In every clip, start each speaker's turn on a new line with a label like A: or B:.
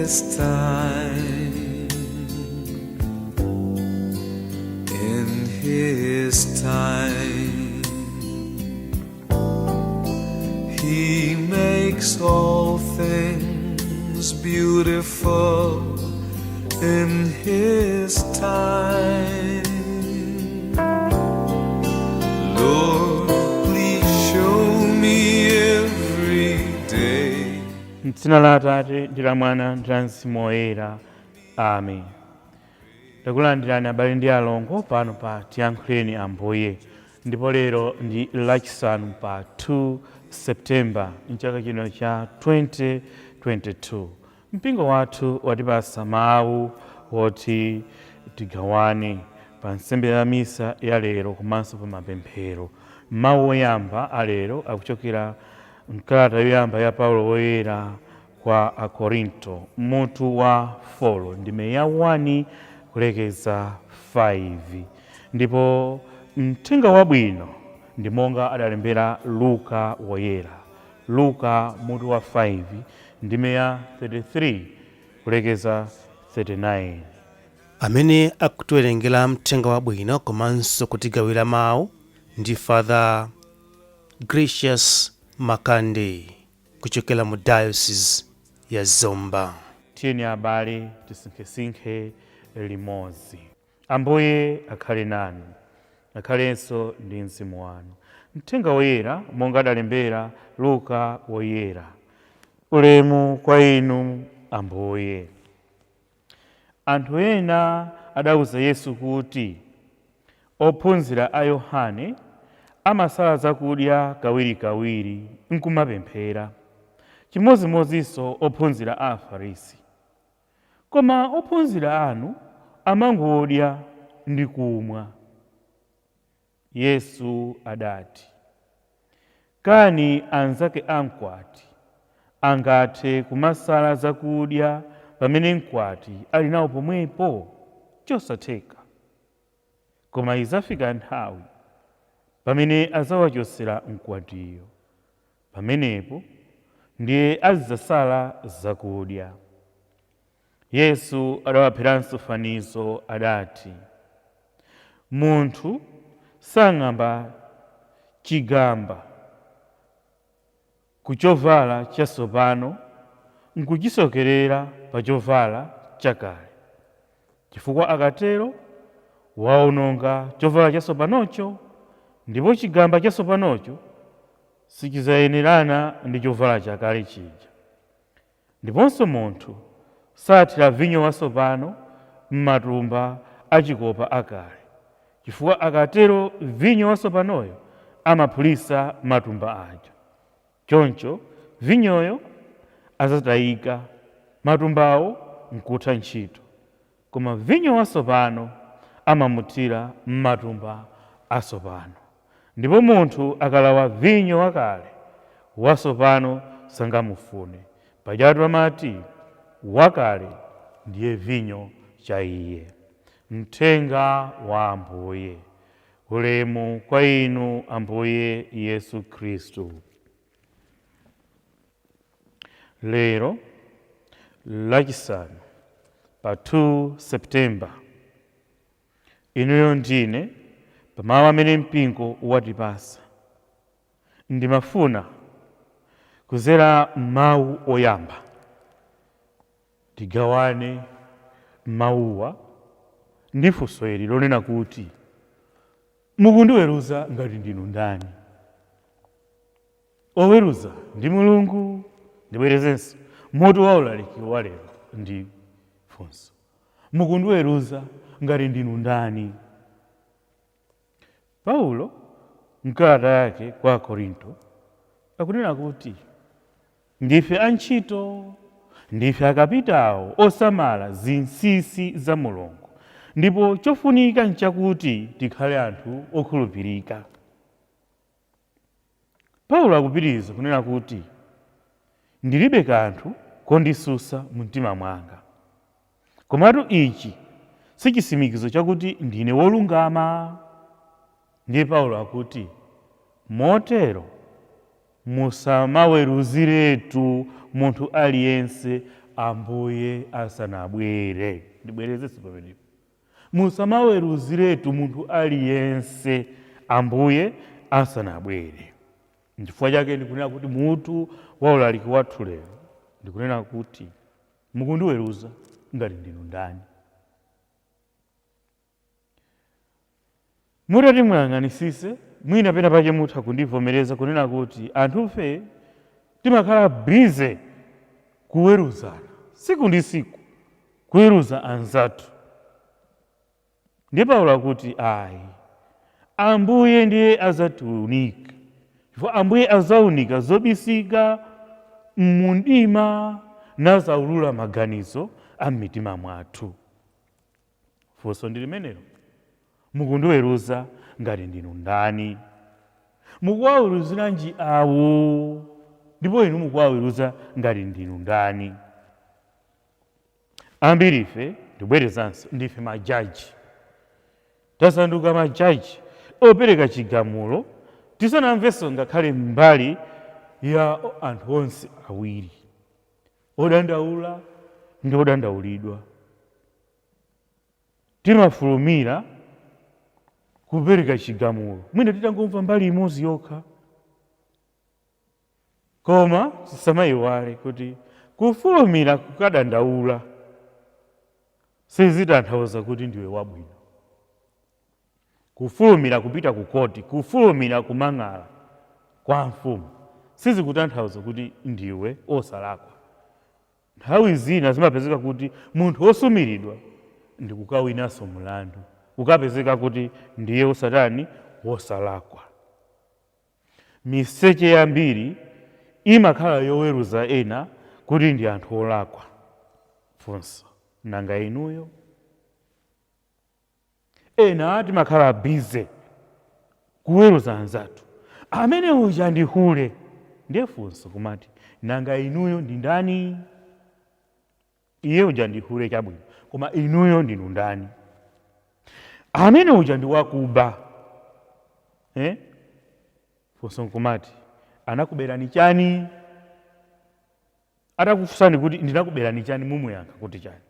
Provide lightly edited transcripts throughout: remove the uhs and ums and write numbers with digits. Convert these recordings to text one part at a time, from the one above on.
A: His time. In His time, He makes all things beautiful in His time. Lord, please show me every day.
B: M'dzina la Atate ndi la Mwana ndi la Mzimu Woyera, amen. Takulandirani, abale ndi alongo, pano pa Tiyankhuleni Ambuye. Ndipo lero ndi Lachisanu pa 2 September mchaka chino cha 2022. Mpingo wathu watipasa mawu woti tigawane pa nsembe ya misa ya lero komanso pa mapemphero. Mawu oyamba alero akuchokera mkalata yoyamba ya Paulo Woyera kwa Akorinto, mutu wa 4, ndime ya 1 kulekeza 5. Ndipo mthenga wabwino ndi monga adalembera Luka Woyera, Luka mutu wa 5, ndime ya 33 kulekeza 39.
C: Amene akutiwerengera mthenga wabwino komanso kutigawira mawu ndi Father Gracious Makande kuchokera mu Diocese ya Zomba.
B: Tiyeni abale, tisinkhesinkhe limodzi. Ambuye akhale nanu. Akhalenso ndi mzimu wanu. Mthenga woyera monga adalembera Luka Woyera. Ulemu kwa inu, Ambuye. Anthu ena adawuza Yesu kuti, "Ophunzira a Yohane amasala zakudya kawirikawiri nkumapemphera, chimodzimodzinso ophunzira a Afarisi, koma ophunzira anu amangodya ndi kumwa." Yesu adati, "Kani anzake amkwati angathe kumasala zakudya pamene mkwati ali nawo pomwepo? Chosatheka. Koma idzafika nthawi pamene adzawachosera mkwatiyo, pamenepo ndiye azidzasala zakudya." Yesu adawapheranso fanizo, adati, "Munthu sang'amba chigamba ku chovala chatsopano nkuchisokerera pa chovala chakale, chifukwa akatero waononga chovala chatsopanocho, ndipo chigamba chatsopanocho sichidzayenerana ndi chovala chakale chija. Ndiponso munthu sathira vinyo watsopano m'matumba achikopa akale, chifukwa akatero vinyo watsopanoyo amaphulitsa matumba aja. Choncho vinyoyo adzatayika, matumbawo nkutha ntchito. Koma vinyo watsopano amamuthira m'matumba atsopano. Ndipo munthu akalawa vinyo wakale, watsopano sangamufune. Pajatu amati, 'Wakale ndiye vinyo cha iye.'" Mthenga wa Ambuye. Ulemu kwa inu, Ambuye Yesu Khristu. Lero Lachisanu pa 2 September, inuyo ndine, pamawu amene mpingo watipasa, ndimafuna kuzera mawu oyamba tigawane mawuwa ndi funso ili lonena kuti, "Mukundiweruza ngati ndinu ndani? Oweruza ndi Mulungu." Ndibwerezenso, mutu wa ulaliki wa lero ndi funso: "Mukundiweruza ngati ndinu ndani?" Paulo mkalata yake kwa Akorinto akunena kuti ndife antchito, ndife akapitawo osamala zinsinsi za Mulungu, ndipo chofunika nchakuti tikhale anthu okhulupirika. Paulo akupitiriza kunena kuti, "Ndilibe kanthu kondisusa mu mtima mwanga, komatu ichi si chisimikizo chakuti ndine wolungama." Ndiye Paulo akuti, "Motero musamaweruziretu munthu aliyense Ambuye asanabwere. Ndibwerezenso pamenepo, musamaweruziretu munthu aliyense Ambuye asanabwere. Nchifukwa chake ndikunena kuti mutu wa ulaliki wathu lero ndikunena kuti mukundiweruza ngati ndinu ndani? Mutati muyang'anisise, mwina pena pake mutha kundivomereza kunena kuti anthufe timakhala busy kuweruzana siku ndi siku, kuweruza anzathu. Ndiye Paulo akuti ayi, Ambuye ndiye azatiunika, chifukwa Ambuye azaunika zobisika mumdima nazaulula maganizo a m'mitima mwathu. Funso ndi limenelo, mukundiweruza ngati ndinu ndani? Mukuwaweruziranji awo, ndipo inu mukuwaweruza ngati ndinu ndani? Ambiri ife, ndibwerezanso, ndife majaji, tasanduka majaji opereka chigamulo tisanamvenso ngakhale mbali ya anthu onse awiri, odandaula ndi odandaulidwa. Timafulumira kupereka chigamulo mwina titangomva mbali imodzi yokha. Koma tisamayiwale kuti kufulumira kukadandaula sizitanthauza kuti ndiwe wabwino. Kufulumira kupita ku koti, kufulumira kumang'ala kwa mfumu, sizikutanthauza kuti ndiwe osalakwa. Nthawi zina zimapezeka kuti munthu wosumiridwa ndi kukawinanso mlandu, kukapezeka kuti ndiye wosatani, wosalakwa. Miseche yambiri imakhala yoweruza ena kuti ndi anthu olakwa. Funso, nanga inuyo? Ena timakhala busy kuweruza anzathu, amene uja ndi hule. Ndiye funso kumati, nanga inuyo ndi ndani? Iye uja ndi hule, chabwino, koma inuyo ndinu ndani? Amene uja ndi wakuba, eh? Funso nkumati, anakuberani chani? Atakufunsani kuti ndinakuberani chani, mumuyankha kuti chani?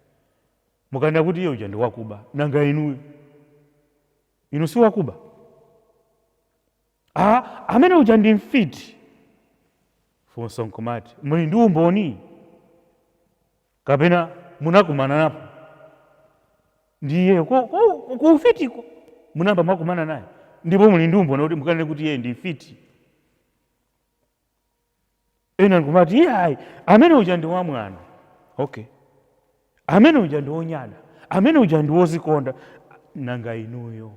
B: Mukanena kuti iye uja ndi wakuba, nanga inuyo? Inu si wakuba? Ah, amene uja ndi mfiti. Funso nkumati, muli ndi umboni kapena munakumana napo ndiye ku ufitiko? Munamba mwakumana naye ndipo muli ndi umboni kuti mukanene kuti iye ndi mfiti? Ena nkumati iye ayi, amene uja ndi wamwano, okay, amene uja ndi wonyada, amene uja ndi wozikonda. Nanga inuyo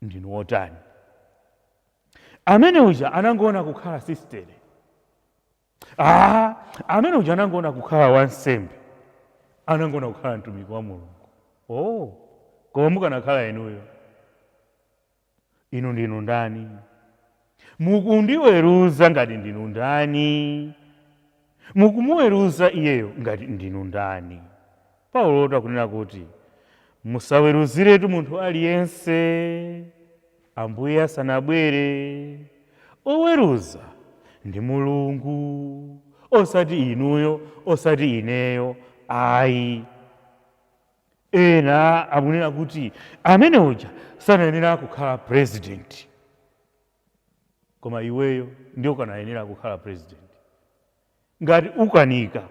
B: ndinu wotani? Amene uja anangoona kukhala sistere, ah, amene uja anangoona kukhala wansembe, anangoona kukhala mtumiki wa Mulungu. Oh, koma mukanakhala inuyo, inu ndinu ndani? Mukundiweruza ngati ndinu ndani? Mukumuweruza iyeyo ngati ndinu ndani? Paulo akunena kuti musaweruziretu munthu aliyense Ambuye asanabwere. Oweruza ndi Mulungu, osati inuyo, osati ineyo ayi. Ena akunena kuti amene uja sanayenera kukhala president, koma iweyo ndiyo ukanayenera kukhala president. Ngati ukanika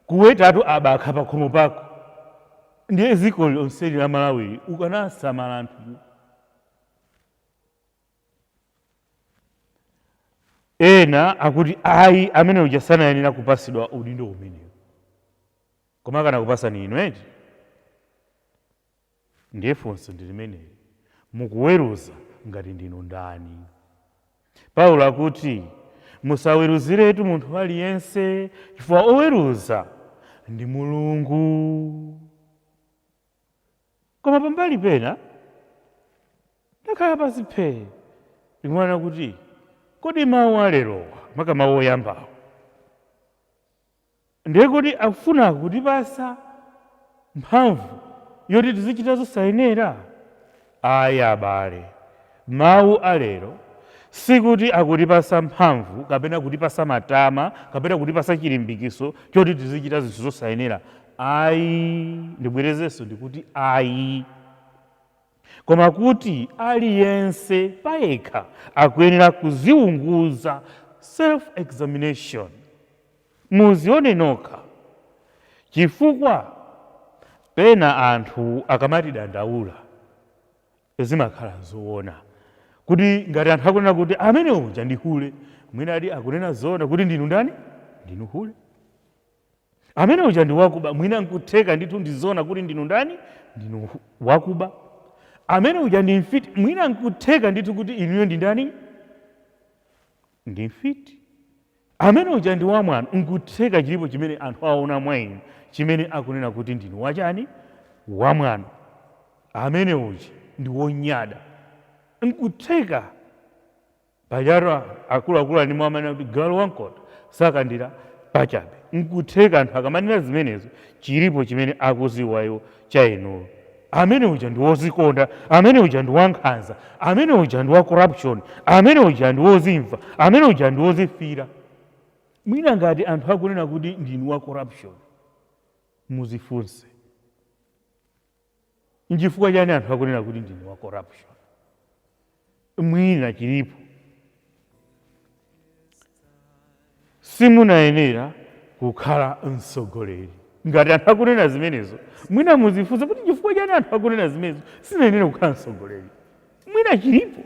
B: kuwetatu abakha pakhomo pako, ndiye dziko lonseli la Malawi ukanasamala anthu? Ena akuti ayi, amene uja sanayenera kupasidwa udindo umenewo, koma akanakupasani inu eti? Ndiye funso ndi limeneli, mukuweruza ngati ndinu ndani? Paulo akuti musaweruziretu munthu aliyense, chifukwa oweruza ndi Mulungu. Koma pambali pena ndakhala pansi phee, ndikumanena kuti kodi mawu alerowa, maka mawu oyambawo, ndiye kuti akufuna kutipasa mphamvu yoti tizichita zosayenera? Ayi abale, mawu alero Sikuti akutipasa mphamvu kapena kutipasa matama kapena kutipasa chilimbikiso choti tizichita zinthu zosayenera, ayi. Ndibwerezenso, ndikuti ayi, koma kuti aliyense payekha akuyenera kuziunguza, self examination, muzione nokha, chifukwa pena anthu akamatidandaula zimakhala zoona. Kuti ngati anthu akunena kuti amene uja ndi hule, mwina adi akunena zoona kuti ndinu ndani? Ndinu hule. Amene uja ndi wakuba, mwina nkutheka ndithu ndi zoona kuti ndinu ndani? Ndinu wakuba. Amene uja ndi mfiti, mwina nkutheka ndithu kuti inuyo ndi ndani? Ndi mfiti. Amene uja ndi wamwano, nkutheka chilipo chimene anthu aona mwa inu chimene akunena kuti ndinu wachani? Wamwano. Amene uja ndi wonyada, nkutheka. Pajatu akuluakulu animo amanena kuti galu wamkota sakandira pachabe. Nkutheka anthu akamanena zimenezo chilipo chimene akuziwayo cha inuyo. Amene uja ndi wozikonda, amene uja ndi wankhanza, amene uja ndi wa corruption, amene uja ndi wozimva, amene uja ndi wozifira. Mwina ngati anthu akunena kuti ndinu wa corruption, muzifunse, nchifukwa chani anthu akunena kuti ndinu wa corruption? Mwina chilipo. Simunayenera kukhala mtsogoleri, ngati anthu akunena zimenezo, mwina muzifunse kuti chifukwa chani anthu akunena zimenezo, sinayenera kukhala mtsogoleri? Mwina chilipo.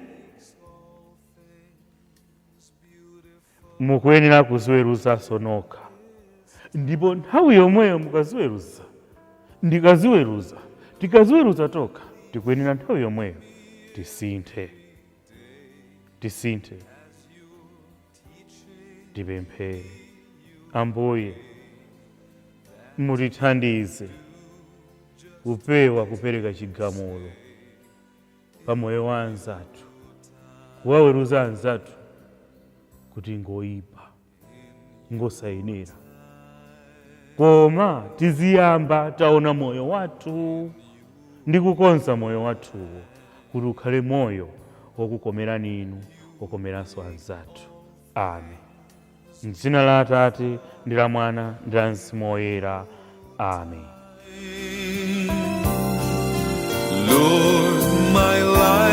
B: Mukuyenera kuziweruzanso nokha, ndipo nthawi yomweyo mukaziweruza, ndikaziweruza, tikaziweruza tokha, tikuyenera nthawi yomweyo tisinthe, tisinthe. Tipemphere. Ambuye, mutithandize kupewa kupereka chigamulo pa moyo wa anzathu, kuwaweruza anzathu kuti ngoyipa, ngosayenera, koma tiziyamba taona moyo wathu ndi kukonza moyo wathuwo kuti ukhale moyo wokukomerani inu, wokomeranso anzathu. Amen. Mdzina la Atate ndi la Mwana ndi la Mzimu Woyera. Amen.
A: Lord, my life.